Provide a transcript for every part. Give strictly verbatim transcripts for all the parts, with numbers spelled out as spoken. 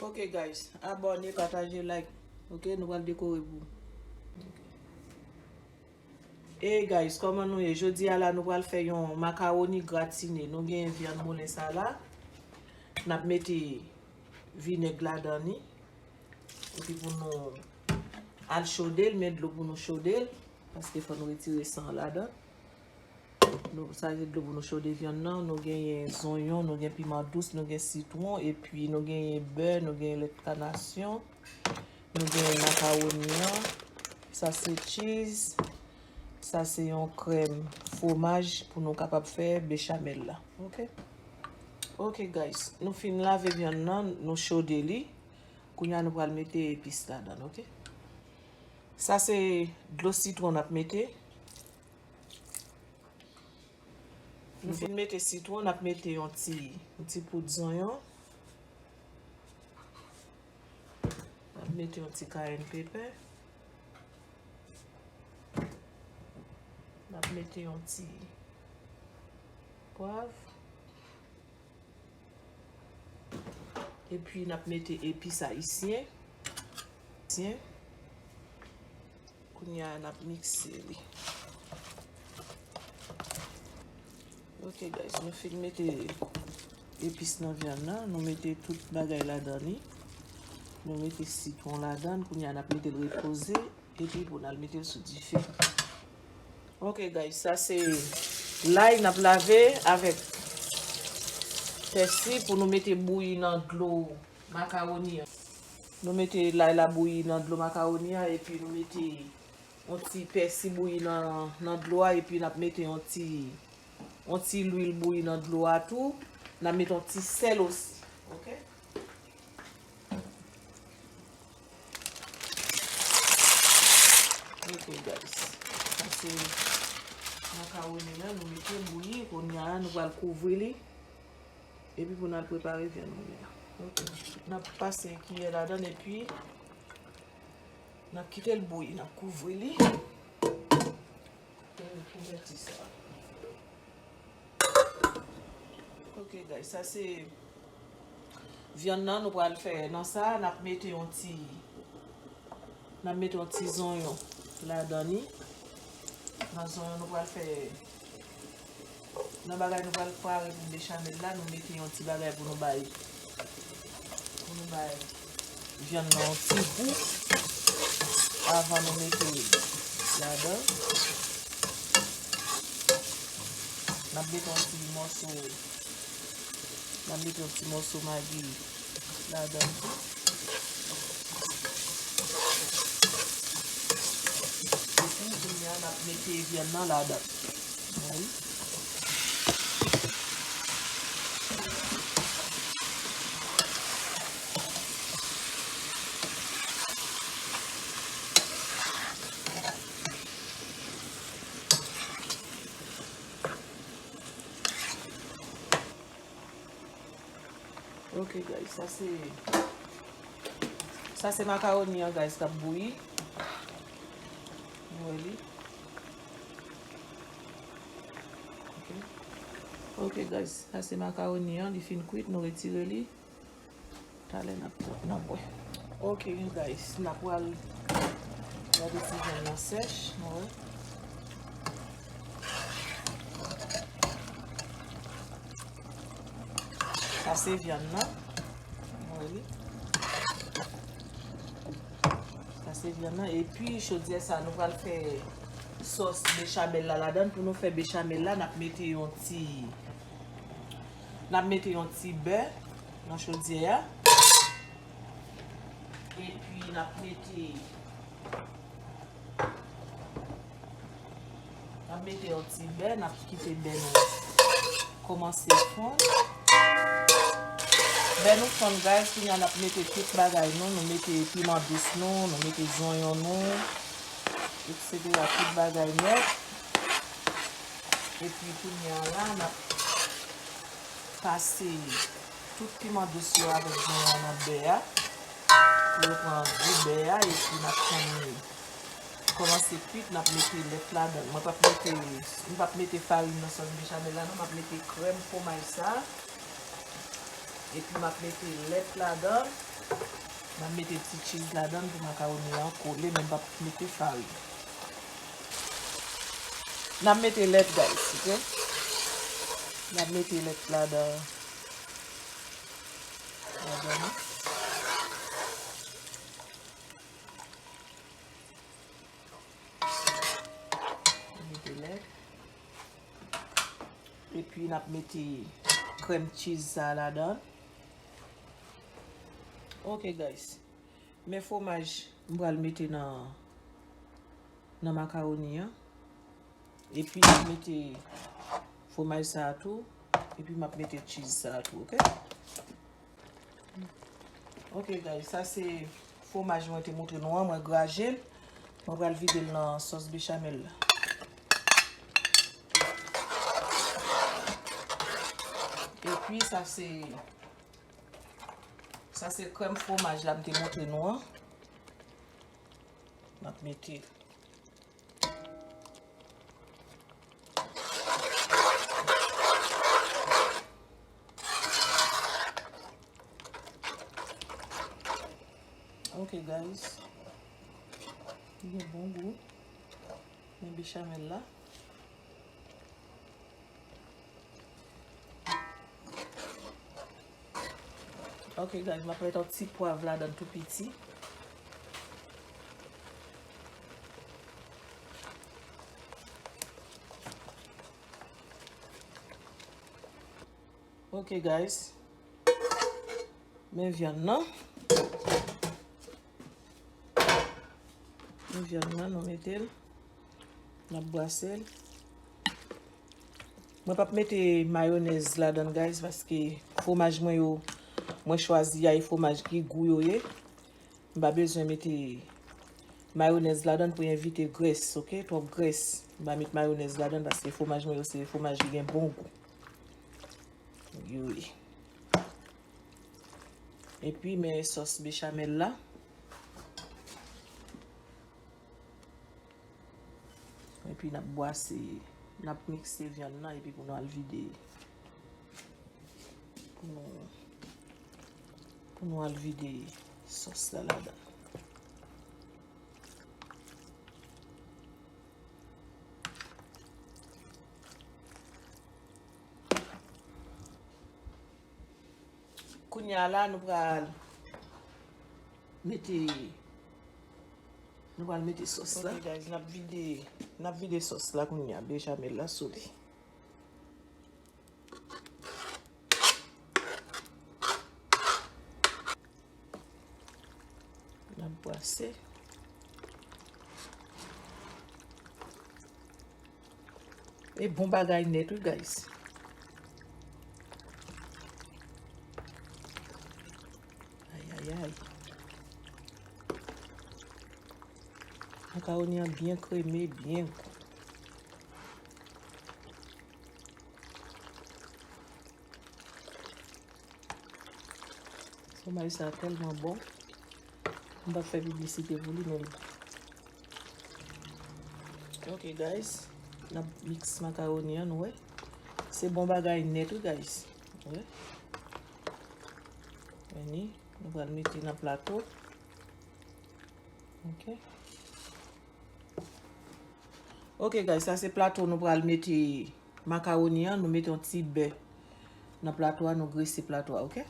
Ok, guys, abòne, pataje, like. Ok, nou pral dekore pou. Ok. E guys, kòman nou ye? Jodi a la, nou pral fè yon makawoni gratine. Nou gen vyann moulen sa la. N ap mete vinèg ladan li. Epi pou nou al chode l, men dlo pou nou chode l. Paske fò nou retire san ladan. Nou, sa se dlo pou nou chode vyann nan. Nou genyen zonyon, nou gen piman dous, nou gen sitwon, epi nou genyen bè, nou genyen lèt kanasyon, nou genyen makawoni an. Sa se cheese. Sa se yon krèm fwomaj pou nou kapab fè bechamel la. Ok? Ok, guys. Nou fin lave vyann nan, nou chode li. Kounye a, nou pral mete epis ladan, ok? Sa se dlo sitwon n ap mete. Nou fin mete sitwon, n ap mete yon ti, yon ti poud zonyon. N ap mete yon ti cayenne pepper. N ap mete yon ti pwav. Epi n ap mete epis ayisyen. Ayisyen. Kounye a n ap mikse li. Ok guys, nou fin mete epis nan vyann nan, nou mete tout bagay ladan li. Nou mete sitwon ladan, kounye a n ap mete l repoze, epi pou n al mete l sou dife. Ok guys, sa se lay n ap lave avèk pèsi pou nou mete bouyi nan dlo makawoni an. Nou mete lay la bouyi nan dlo makawoni an, epi nou mete yon ti pèsi bouyi nan, nan dlo a, epi n ap mete yon ti, yon ti lwil bouyi nan dlo a tou. N ap mete yon ti sèl osi. Ok? Ok, guys. Sa se makawoni an, nou mete l bouyi. Kounye a, nou pral kouvri li. Epi pou n al prepare vyann moulen an. Ok. N ap pase kiyè ladan l epi n ap kite l bouyi. N ap kouvri li. Kouvèti sa. Ok, guys, sa se vyann nan nou pral fè nan sa, n ap mete yon ti, n ap mete yon ti zonyon ladan li. Nan zonyon nou pral fè, nan bagay nou pral pare pou bechamel la, nou mete yon ti bagay pou nou bay, pou nou bay vyann nan yon ti gou avan nou mete ladan. N ap mete yon ti mòso, n ap mete yon ti mòso magi ladan tou. Epi kounye a n ap mete vyann nan ladan. Wi. Ok, guys, sa se, sa se makawoni an, guys, k ap bouyi. Nou wè li. Ok. Ok, guys, sa se makawoni an, li fin kwit, nou retire li. Talè n ap, n ap wè. Ok, guys, n ap pral gade si vyann nan sèch, nou wè. Sa se vyann nan. Mwen li. Sa se vyann nan. Epi, chodyè sa, nou pral fè sòs bechamel la ladan. Pou nou fè bechamel la, n ap mete yon ti, n ap mete yon ti bè nan chodyè a. Epi, n ap mete N ap mete yon ti bè, n ap kite bè nou kòmanse fonn. Bè nou fonn, guys, kounye a n ap mete tout bagay nou, nou mete piman dous nou, nou mete zonyon nou, etsetera, tout bagay nèt. Epi kounye a la, n ap pase tout piman dous yo avèk zonyon nan bè a. Pou yo pran gou bè a, epi n ap tann li kòmanse kwit, n ap mete lèt ladan l. Mwen p ap mete, m p ap mete farin nan sòs bechamel la, non, m ap mete krèm fwomaj sa. Epi m ap mete lèt ladan l. M ap mete ti cheese ladan l pou makawoni an kole, men m p ap mete farin. N ap mete lèt, guys, ok? N ap mete lèt ladan, ladan li. Mete lèt. Epi n ap mete krèm cheese sa a ladan. Ok, guys. Men fwomaj m pral mete nan, nan makawoni an. Epi m ap mete fwomaj sa a tou. Epi m ap mete cheese sa a tou, ok? Ok, guys, sa se fwomaj mwen te montre nou an, mwen graje l. Mwen pral vide l nan sòs bechamel la. Epi sa se, sa se krèm fwomaj la m te montre nou an. M ap mete. Ok, guys. Li gen bon gou. Men bechamel la. Ok, guys, m ap met yon ti pwav ladan tou piti. Ok, guys. Men vyann nan. Men vyann nan, nou mete l. N ap brase l. Mwen p ap mete mayonèz ladan l, guys, paske fwomaj mwen yo, mwen chwazi a e fwomaj ki gou yo ye. M pa bezwen mete mayonèz ladan l pou evite grès, ok? Twòp grès. M pa met mayonèz ladan l paske fwomaj mwen yo se fwomaj ki gen bon gou. Yo ye. Epi men sòs bechamel la. Epi n ap bwase, n ap mikse vyann nan epi pou nou al vide, pou nou, pou nou al vide sòs la ladan. Kounye a la, nou pral mete, nou pral mete sòs la. Ok, guys, n ap vide, n ap vide sòs la kounye a, bechamel la sou li. N ap bwase. E bon bagay nèt, wi, guys. Ay, ay, ay. Makawoni an byen kreme, byen gou. Fwomaj sa tèlman bon. M p ap fè piblisite pou li, men ok, guys, n ap miks makawoni an, nou wè. Se bon bagay nèt, wi, guys. Wè. Vini, nou pral mete nan plato. Ok. Ok, guys, sa se plato nou pral mete makawoni an, nou mete yon ti bè nan plato a, nou grese plato a, ok?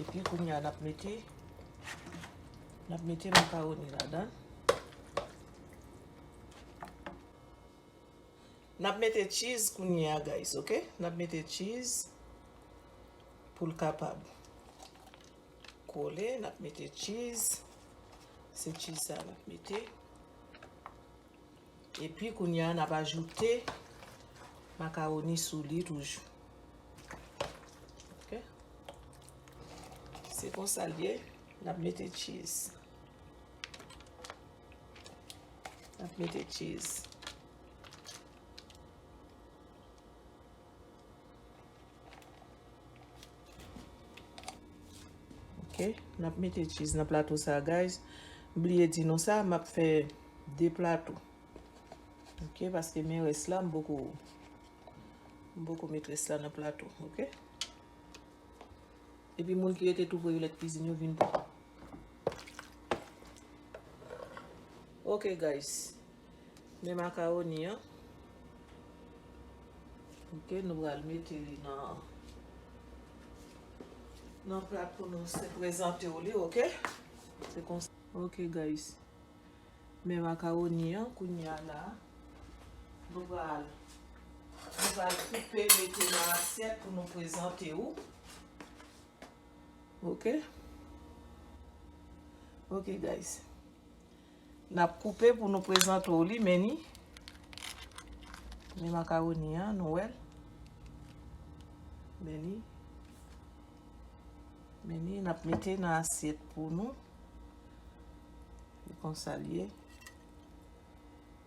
Epi kounye a n ap mete, n ap mete makawoni ladan. N ap mete cheese kounye a, guys, ok? N ap mete cheese pou l kapab kole, n ap mete cheese. Se cheese sa n ap mete. Epi kounye a n ap ajoute makawoni sou li toujou. Ok. Se konsa l ye, n ap mete cheese. N ap mete cheese. Ok, n ap mete cheese nan plato sa, guys. M bliye di nou sa, m ap fè de plato. Ok, paske men rès la, m poko, m poko met rès la nan plato, ok? Epi moun ki rete tou pre Yolette Cuisine yo vin pran. Ok, guys. Men makawoni an. Ok, nou pral mete li nan, nan plat pou nou se prezante w li, ok? Se konsa. Ok, guys. Men makawoni an, kounye a la, nou pral, nou pral koupe, mete nan asyèt pou nou prezante w. Ok? Ok, guys. N ap koupe pou nou prezante w li, men ni. Men makawoni an, nou wè l. Men ni. Men ni, n ap mete nan asyèt pou nou. Se konsa l ye.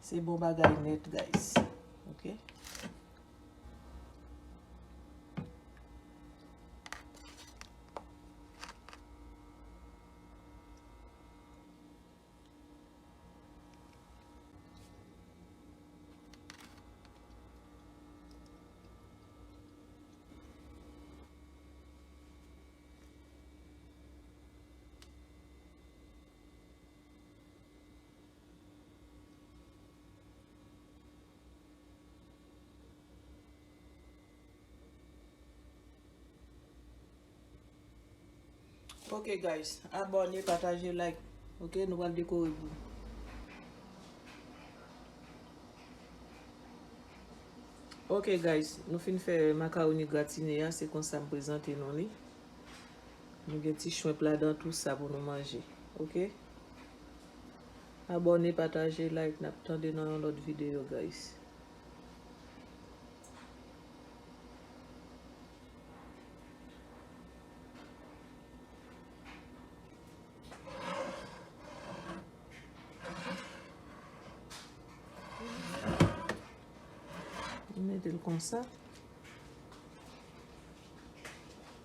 Se bon bagay nèt, guys. Ok? Ok, guys, abòne, pataje, like. Ok, nou pral dekore pou. Ok, guys, nou fin fè makawoni gratine a, se konsa m prezante nou li. Nou gen ti shrimp ladan, tou sa pou nou manje. Ok? Abòne, pataje, like, n ap tande nan yon lòt videyo, guys. Mete l konsa.